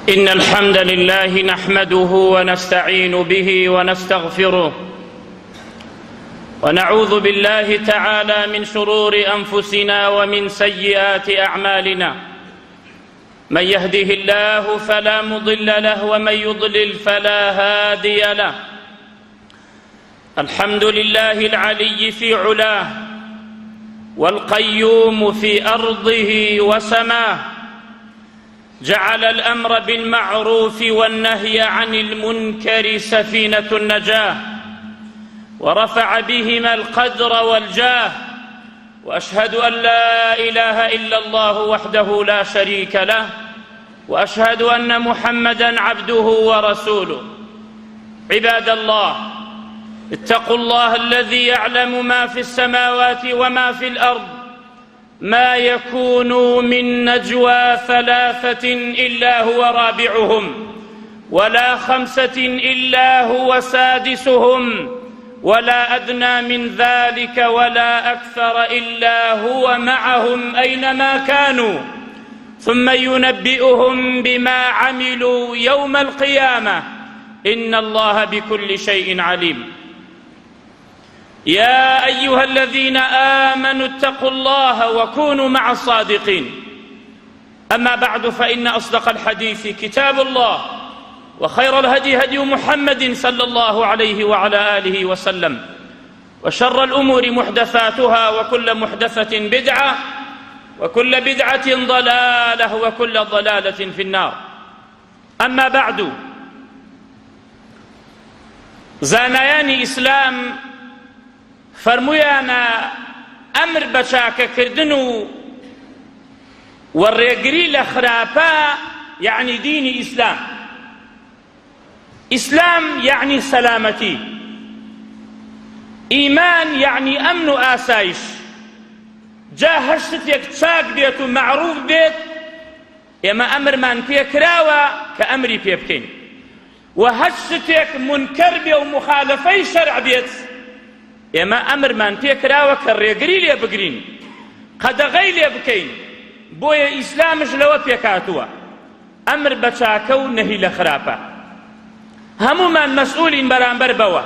إن الحمد لله نحمده ونستعين به ونستغفره ونعوذ بالله تعالى من شرور أنفسنا ومن سيئات أعمالنا من يهده الله فلا مضل له ومن يضلل فلا هادي له الحمد لله العلي في علاه والقيوم في أرضه وسماه جعل الأمر بالمعروف والنهي عن المنكر سفينة النجاة ورفع بهما القدر والجاه وأشهد أن لا إله إلا الله وحده لا شريك له وأشهد أن محمدا عبده ورسوله عباد الله اتقوا الله الذي يعلم ما في السماوات وما في الأرض ما يكون من نجوى ثلاثة إلا هو رابعهم ولا خمسة إلا هو سادسهم ولا أدنى من ذلك ولا أكثر إلا هو معهم أينما كانوا ثم ينبئهم بما عملوا يوم القيامة إن الله بكل شيء عليم يا أيها الذين آمنوا اتقوا الله وكونوا مع الصادقين أما بعد فإن أصدق الحديث كتاب الله وخير الهدي هدي محمد صلى الله عليه وعلى آله وسلم وشر الأمور محدثاتها وكل محدثة بدعة وكل بدعة ضلالة وكل ضلالة في النار أما بعد زانایانی ئیسلام فەرموویانە ئەمر بە چاکەکردن و و ڕێگری لە خراپە یعنی دینی ئیسلام ئیسلام یعنی سەلامەتی ئیمان یعنی ئەمن و ئاسایش جا هەر شتێک چاک بێت و مەعروف بێت ئێمە ئەمرمان پێ کراوە کە ئەمری پێ بکەین و هەر شتێک مونکەر بێ و موخالەفەی شەرع بێت ئێمە ئەمرمان پێ کراوە کە ڕێگری لێ بگرین قەدەغەی لێ بکەین بۆیە ئیسلامش لەوە پێکهاتووە ئەمر بە چاکە و نەهی لە خراپە هەموومان مەسئولین بەرامبەر بەوە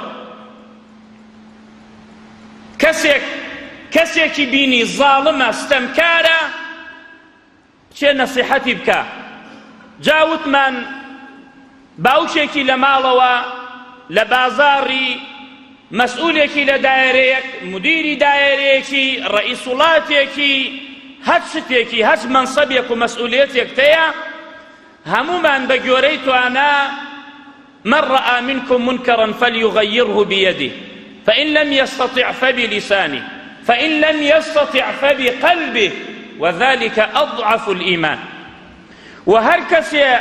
کەسێک کەسێکی بینی زاڵمە ستەمکارە بچێ نەسیحەتی بکا جا وتمان باوکێکی لە ماڵەوە لە بازاڕی مەسئولێکی لە دایرەیەک مدیری دایرەیەکی ڕئیس وڵاتێکی هەر شتێکی هەچ مەنسەبێک و مەسئولیەتێک تەیە هەموومان بە گۆرەی توانا من رأى منكم منكرا فليغيره بيده فإن لم يستطع فبلسانه فإن لم يستطع فبقلبه وذلك أضعف الإيمان وهر کەسێ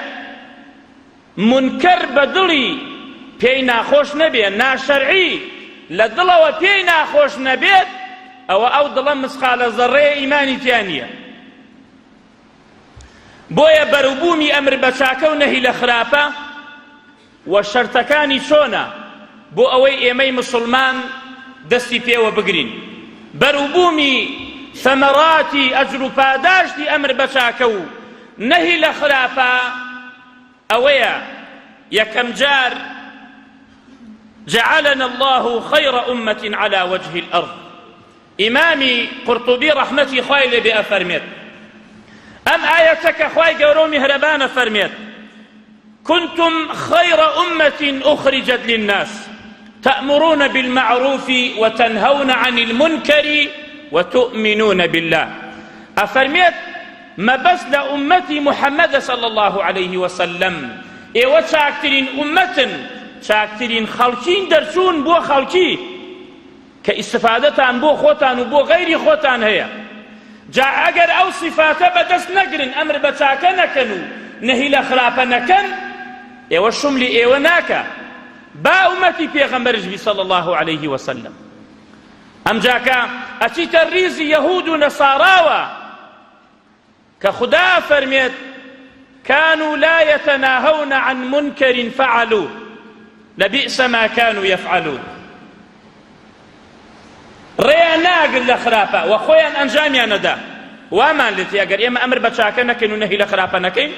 منکر بە دڵی پێی ناخۆش نەبێ ناشەرعی لە دڵەوە پێی ناخۆش نەبێت ئەوە ئەو دڵە مسقالە زەڕەیە ئیمانی تیا نییە بۆیە بەروبوومی ئەمر بە چاکە و نەهی لە خراپە و شەرتەکانی چۆنە بۆ ئەوەی ئێمەی مسوڵمان دەستی پێوە بگرین بەروبوومی ثەمەراتی ئەجر و پاداشتی ئەمر بە چاکە و نەهی لە خراپە ئەوەیە یەکەم جار جعلنا الله خير أمة على وجه الأرض ئیمامی قورتوبی ڕەحمەتی خوای لێ بێ ئەفەرمێت ئەم ئایەتە کە خوای گەورە و میهرەبان ئەفەرمێت كنتم خير أمة أخرجت للناس تأمرون بالمعروف وتنهون عن المنكر وتؤمنون بالله ئەفەرمێت مەبەست لە ئومەتی محەممەدە صلی الله عليه وسلم ئێوە چاکترین ئومەتن چاکترین خەڵکین دەرچوون بۆ خەڵکی کە ئیستفادەتان بۆ خۆتان و بۆ غەیری خۆتان هەیە جا ئەگەر ئەو سیفاتە بەدەست نەگرن ئەمر بە چاکە نەکەن و نەهی لە خراپە نەکەن ئێوە شملی ئێوە ناکا با ئومەتی پێغەمبەرش بی صلی الله علیه وسلم ئەمجاکە ئەچیتە ریزی یەهود و نەساراوە کە خودا ئەفەرمێت، کانوا لا یتناهون عن منکر فعلوه لبئس ما کانوا یفعلون ڕێیان ناگرت لە خراپە و خۆیان ئەنجامیان نەدا وامان لێ تێ ئەگەر ئێمە ئەمر بە چاکە نەکەین و نەهی لە خراپە نەکەین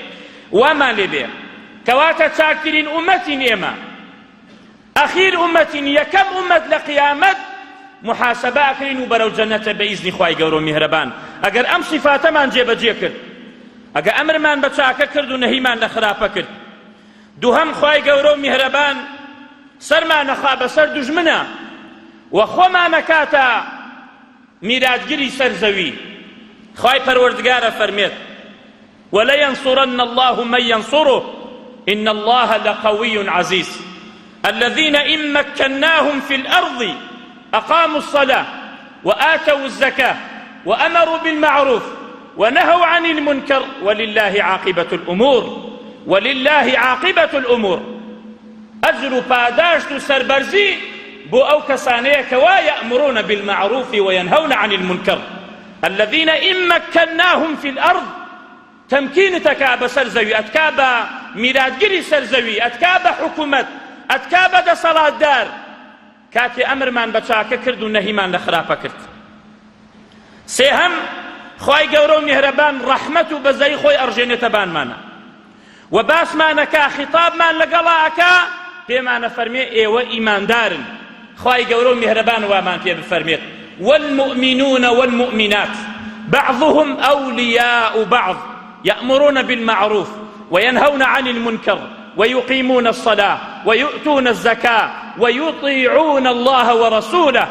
وامان لێ بێ. کەواتە چاکترین ئومەتین ئێمە، ئەخیر ئومەتین، یەکەم ئومەت لە قیامەت محاسبە ئەکرین و بەرەو جەنەتە بە ئیزنی خوای گەورە و میهرەبان ئەگەر ئەم سیفاتەمان جێبەجێ کرد، ئەگە ئەمرمان بە چاکە کرد و نەهیمان لە خراپە کرد. دووهەم خوای گەورە و میهرەبان سەرمان ئەخا بەسەر دوژمنا و خۆمان ئەکاتە میراتگری سەر زەوی. خوای پەروەردگار ئەفەرمێت، ولينصرن الله من ينصره إن الله لقوي عزيز الذين إن مكناهم في الأرض أقاموا الصلاة وآتوا الزكاة وأمروا بالمعروف ونهوا عن المنكر ولله عاقبة الأمور ولله عاقبة الأمور. ئەجر و پاداشت و سەربەرزی بۆ ئەو کەسانەیە کەوا یەئمرون بالمعروف وینهون عن المنکر الذین إن مكناهم في الأرض تەمکینت ئەکا بەسەر زەوی، ئەتکا بە میراتگری سەر زەوی، ئەتکا بە حکومەت، ئەتکا بە دەسەڵاتدار، کاتێ ئەمرمان بە چاکە کرد و نەهیمان لە خراپە کرد. سێهەم، خوای گەورە و میهرەبان ڕەحمەت و بەزەیی خۆی ئەڕژێنێتە بانمانە و باسمان ئەکا، خیتابمان لەگەڵا ئەکا، پێمان ئەفەرمێ ئێوە ئیماندارن. خوای گەورە و میهرەبان وامان پێ بفەرمێت، والمؤمنون والمؤمنات بعضهم أولياء بعض يأمرون بالمعروف وينهون عن المنكر ويقيمون الصلاة ويؤتون الزكاة ويطيعون الله ورسوله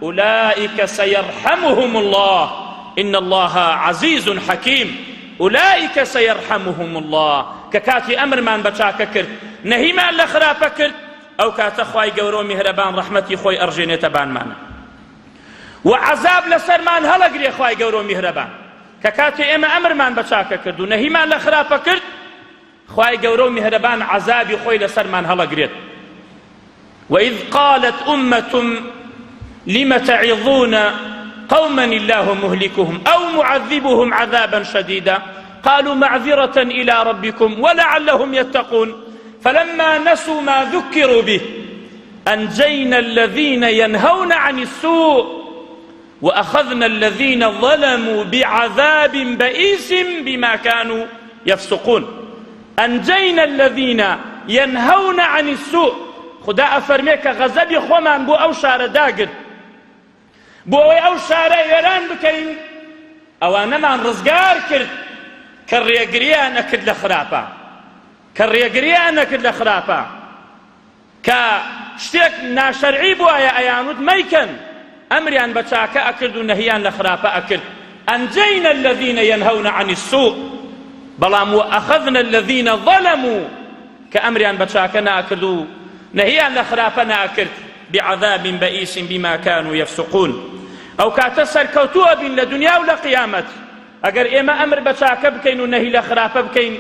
أولئك سيرحمهم الله إن الله عزيز حكيم. أولئك سيرحمهم الله. کە کاتی ئەمرمان بە چاکە کرد، نەهیمان لە خراپە کرد، ئەو کاتە خوای گەورە و میهرەبان ڕەحمەتی خۆی ئەڕژێنێتە بانمان و عەزاب لەسەرمان هەڵەگرێ. خوای گەورە و میهرەبان کە کاتێ ئێمە ئەمرمان بە چاکە کرد و نەهیمان لە خراپە کرد، خوای گەورە و میهرەبان عەزابی خۆی لەسەرمان هەڵەگرێت. وإذ قالت أمة لم تعظون قوما الله مهلكهم أو معذبهم عذابا شديدا قالوا معذرة إلى ربكم ولعلهم يتقون فلما نسوا ما ذكروا به أنجينا الذين ينهون عن السوء وأخذنا الذين ظلموا بعذاب بئيس بما كانوا يفسقون. أنجينا الذين ينهون عن السوء. خودا ئەفەرمێ کە غەزەبی خۆمان بۆ ئەو شارە داگرت، بۆ ئەوەی ئەو شارە وێران بکەین، ئەوانەمان ڕزگار کرد کە ڕێگریان ئەکرد لە خراپە، کە ڕێگریان ئەکرد لە خراپە، کە شتێک ناشەرعی بوایە ئەیانوت مەیکەن، ئەمریان بە چاکە ئەکرد و نەهیان لە خراپە ئەکرد. أنجينا الذين ينهون عن السوء، بەڵام وأخذنا الذين ظلموا، کە ئەمریان بە چاکە ناکرد و نەهیان لە خراپە ناکرد، بعذاب بئيس بما كانوا يفسقون. ئەو کاتە سەرکەوتوو ئەبین لە دنیا و لە قیامەت. ئەگەر ئێمە ئەمر بە چاکە بکەین و نەهی لە خراپە بکەین،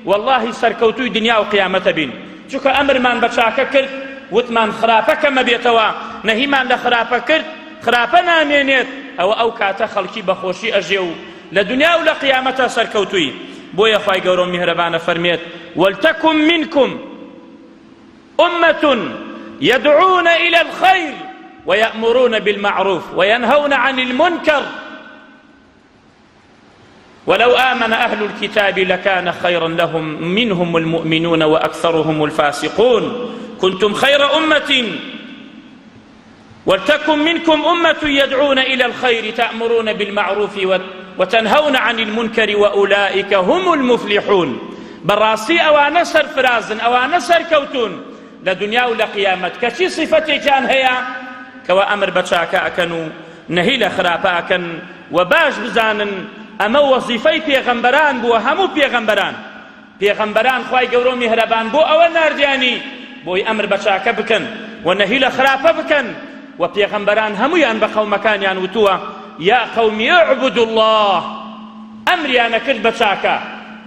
وەڵڵاهی سەرکەوتووی دنیا و قیامەتە بین، چونکە ئەمرمان بە چاکە کرد وتمان خراپە کەمە بێتەوە، نەهیمان لە خراپە کرد خراپە نامێنێت، ئەوە ئەو کاتە خەڵکی بەخۆشی ئەژێ و لە دنیا و لە قیامەتە سەرکەوتووی. بۆیە خوای گەورە و میهرەبانە فەرمێت، ولتکن منکم أمة يدعون إلى الخير ويأمرون بالمعروف وينهون عن المنكر ولو آمن أهل الكتاب لكان خيرا لهم منهم المؤمنون وأكثرهم الفاسقون. كنتم خير أمة ولتكن منكم أمة يدعون إلى الخير تأمرون بالمعروف وتنهون عن المنكر وأولئك هم المفلحون. بەڕاستی ئەوانە سەرفرازن، ئەوانە سەرکەوتون لە دنیا و لە قیامەت، کەچی صفەتێکیان هەیە کەوا ئەمر بە چاکە ئەکەن و نەهی لە خراپە ئەکەن. و باش بزانن ئەمە وەزیفەی پێغەمبەران بووە، هەموو پێغەمبەران، پێغەمبەران خوای گەورە و میهرەبان بۆ ئەوە ناردیانی بۆی ئەمر بە چاکە بکەن و نەهی لە خراپە بکەن. و پێغەمبەران هەموویان بە قەومەکانیان وتووە، یا قوم اعبدوا الله، ئەمریانە کرد بە چاکە،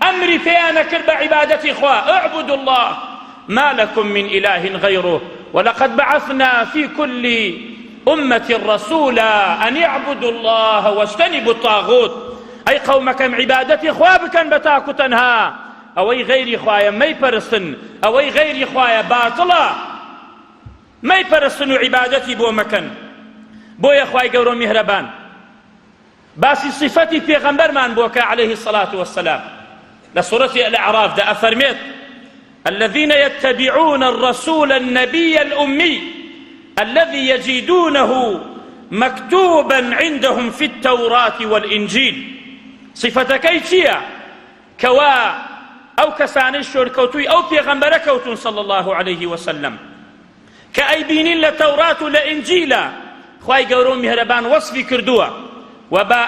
ئەمری پێیانە کرد بە عیبادەتی خوا، اعبدوا الله ما لكم من إله غيره ولقد بعثنا في كل أمة رسولا أن اعبدوا الله واجتنبوا الطاغوت. ئەی قەومەکەم عیبادەتی خوا بکەن بە تاک و تەنها، ئەوەی غەیری خوایە مەیپەرستن، ئەوەی غەیری خوایە باتڵە مەیپەرستن و عیبادەتی بۆ مەکەن. بۆیە خوای گەورە و میهرەبان باسی صفەتی پێغەمبەرمان بۆ کە عەلەیهی سەڵات وەسەلام لە سورەتی ئەلئەعرافدا ئەفەرمێت. الذين يتبعون الرسول النبي الأمي الذي يجدونه مكتوبا عندهم في التوراة والإنجيل. صفتەکەی چییە؟ کەوا ئەو کەسانەی شۆرکەوتووی ئەو پێغەمبەرە کەوتون صلی الله عليه وسلم کە ئەیبینین لە تەورات و لە ئینجیلە خوای گەورە و میهرەبان وەسفی کردووە و بە.